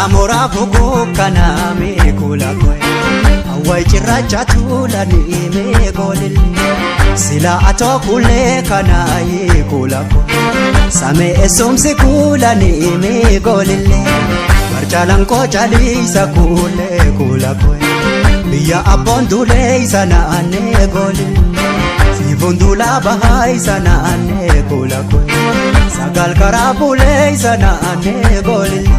Karaa mooraa fuguu kanaa meekula koye Awwaay cirracha tuulanii meekoolille Sila atoo kuulee kanaa hiikula koye Samee eessumsi kuulanii meekoolille Barjaalaan koocaliisa kuulee kuula koye Biyya abboon duulee isa naannee goolille Siifuun duulaa bahaa isa naannee kuula koye Sagal karaa buulee isa naannee goolille.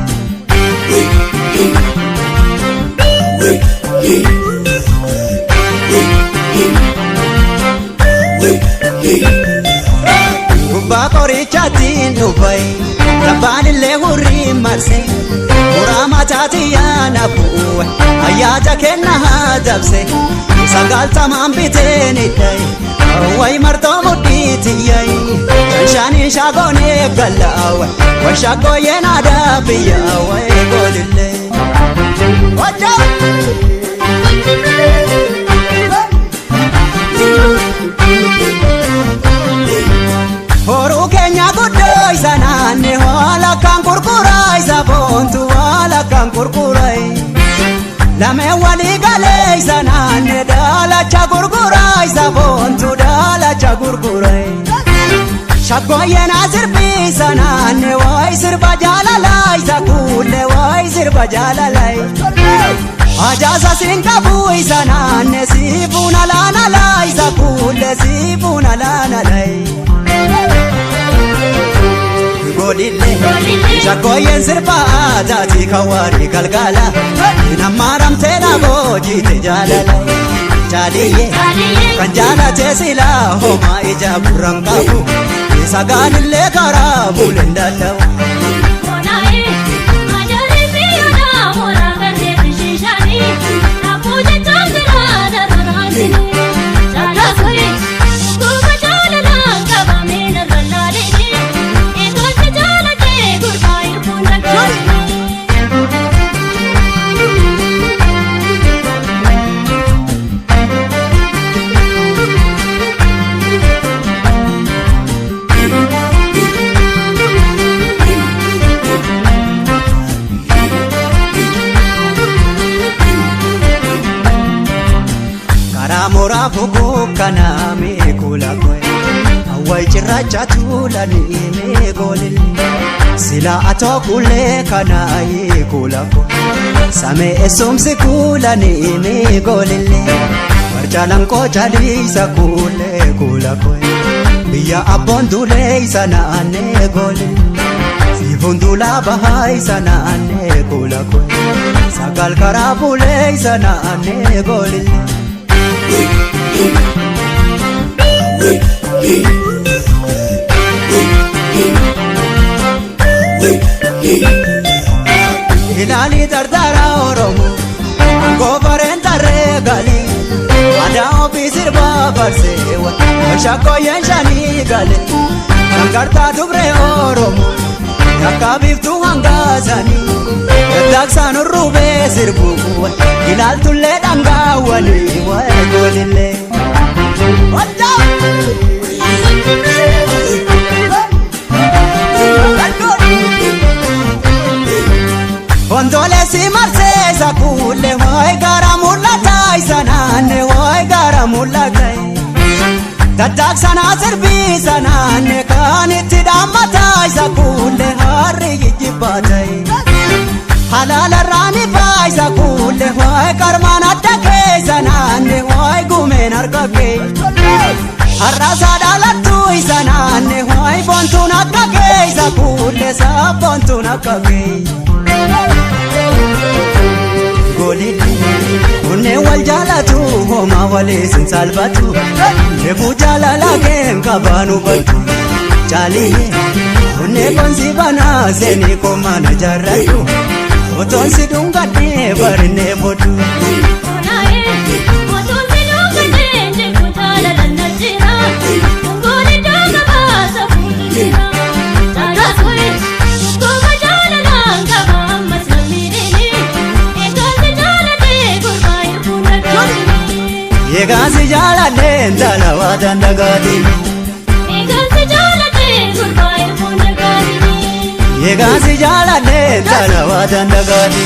Gubbaa qorichaatiin dhufai Labbaan illee hurrii marse Muraa mataatii yaana bu'uwe Ayyaata kenna haa dabse Sagaltamaan biteen hidhaye Wayi martoo mudhiitti yaayi Shanshaaniin shaagoonee galaawe Washaakooyeen aadaa biyyaa wayi goolillee. Horuu keenya guddoo isa naanne haala kan gurguraa isa boontu haala kan gurguraa. Lameen walii galee isa naanne daalacha gurguraa isa boontu daalacha gurguraa. Shaggooyyeen asirbii isa naanne wayi sirba jaalalaa isa kuulle wayi sirba jaalalaa. Ajaasa siin qabu isa naanne siifuun alaanalaa isa kuulle siifuun alaanalaa. Godille shaggooyyeen sirba aadaatii kan waarii galgala namaaramtee dhaaboo jiite jaalala jaaliyyee kan jaalatee silaa homaa ija gurraan qabu sagaalillee karaa buleen danda'u. Karaa mooraa fuguu kanaa meekula koye Awwaay cirracha tuulanii meekoolille Sila atoo kuulee kanaa hiikula koye Samee eessumsi kuulanii meekoolille Barjaalaan koocaliisa kuulee kuula koye Biyya abboon duulee isa naannee goolille Siifuun duulaa bahaa isa naannee kuula koye Sagal karaa buulee isa naannee goolille. Ilaali dardara Oromoo goofareen tarree galii aadaa ofii sirbaa barsee shakkooyyeen shanii galee sangartaa dubree Oromoo yakka biiftuu hangaasanii daddaqsaan urruubee sirbuu ilaaltullee dhangaawwanii waa'ee goolillee. Wantoolessi marsee isa kuulle wayi gara mul'ata isa naanne wayi gara mul'ata. Daddaqsana sirbii isa naanne kan itti dhaammata isa kuulle harri jijjibbaata. Halaalarraa ni faa isa kuulle wayi qarmaan adda keessa naanne wayi gumeen harka kee. Har'aasaa dhaalattu isa naanne wayi boontuun akka kee isa kuulle sabboontuun akka kee. Golilli onnee wal jaalatu homaa waliis hin salphatu reefuu jaalala keen qabaan hubatu jaaliyyee onnee konsi banaa seenii komaana jaarradhu otoon si dhungadhee barinee fodhu. Egaa si jaaladhee intala waa dandagaatiin. Egaa si jaaladhee gurbaa irbuun dagaatiin. Egaa si jaaladhee tana waa dandagaati.